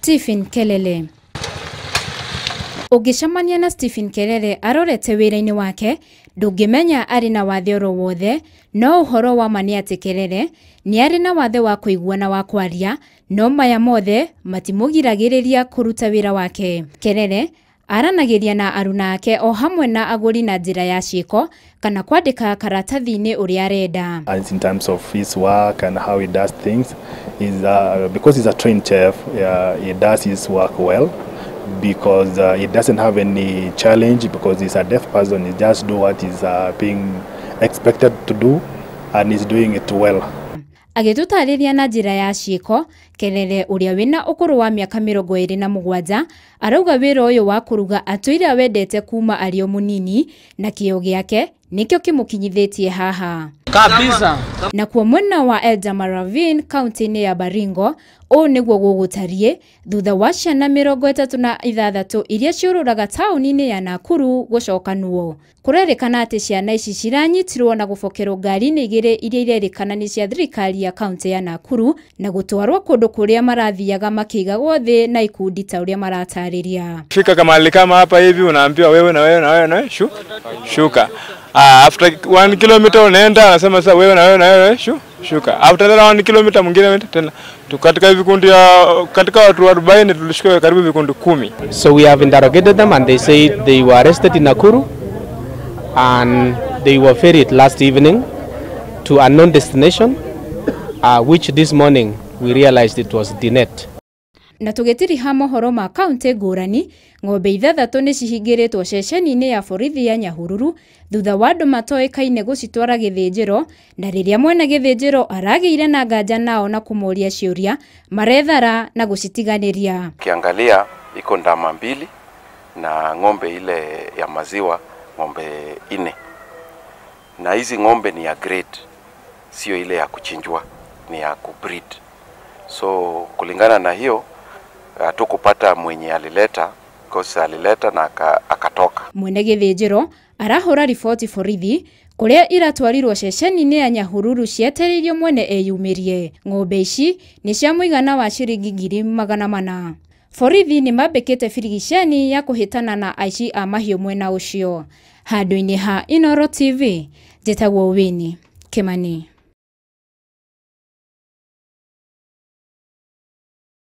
Stephen Kelele. Ũngĩcemania na Stephen Kelele arorete wĩra-inĩ wake, ndũngĩmenya arĩ na wathe oro wothe, no ũhoro wa ma nĩ atĩ Kelele nĩ arĩ na wathe wa kũigua na wa kwaria, no maya mothe matimũgiragĩrĩria kũruta wĩra wake. Kelele aranagĩria na aruna ake o hamwe na agũri na njĩra ya ciĩko kana kwandĩka karatathi-inĩ ũrĩa arenda. In terms of his work and how he does things, is because he's a trained chef, he does his work well because he doesn't have any challenge because he's a deaf person. He just do what is being expected to do and he's doing it well. Agĩtũtarĩria na njĩra ya ciĩko, Kelele ũrĩa wĩna ũkũrũ wa mĩaka 27 arauga wĩra ũyũ wa kũruga atũire awendete kuma arĩ o mũnini na kĩo gĩake nĩkĩo kĩmũkinyithĩtie haha. Kabisa. Nakuo mwena wa Eldama Ravine kaunti-inĩ ya Baringo, ũũ nĩguo gũgũtariĩ thutha wa ciana 36 iria ciũrũraga taũni-inĩ ya Nakuru gũcokanwo. Kũrerĩkana atĩ ciana ici ciranyitirwo na gũbokerwo ngari-inĩ igĩrĩ iria irerĩkana nĩ cia thirikari ya kaunti ya Nakuru na gũtwarwo kũndũ kũrĩa marathiaga makĩigagwo thĩ na ikundi ta ũrĩa maratarĩria. Fika kama kama hapa hivi unaambiwa wewe na wewe na wewe na wewe shuka. After 1 kilometer unaenda anasema sasa wewe na wewe na wewe shuka. After that 1 kilometer mwingine tena katika vikundi ya katika watu 40 tulishika karibu vikundi 10. So we have interrogated them and they say they were arrested in Nakuru and they were ferried last evening to unknown destination, which this morning we realized it was Dinet. Na tũgĩtiriha mohoro ma kaunti ngũrani, ng'ombe 6 nĩ cihingĩrĩtwo ceceni-inĩ ya borithi ya Nyahururu thutha wa andũ matoĩkaine gũcitwara gĩthĩnjĩro, na rĩrĩa mwene gĩthĩnjĩro aragĩire na nganja nao na kũmoria ciũria marethara na gũcitiganĩria. Ukiangalia iko ndama 2 na ng'ombe ile ya maziwa ng'ombe 4, na hizi ng'ombe ni ya grade, sio ile ya kuchinjwa, ni ya kubreed. So kulingana na hiyo hatukupata mwenye alileta, kosa alileta na akatoka. Mwene gĩthĩnjĩro arahũra riboti borithi kũrĩa iratwarirwo ceceni-inĩ ya Nyahururu cietereirio mwene eyumĩrie. Ng'ombe ici nĩ cia mũigana wa ciringi 400,000. Borithi nĩ mambĩkĩte birigiceni ya kũhĩtana na aici a mahiũ mwena ũcio. Handũ-inĩ ha Inooro TV, njĩtagwo Winnie Kimani.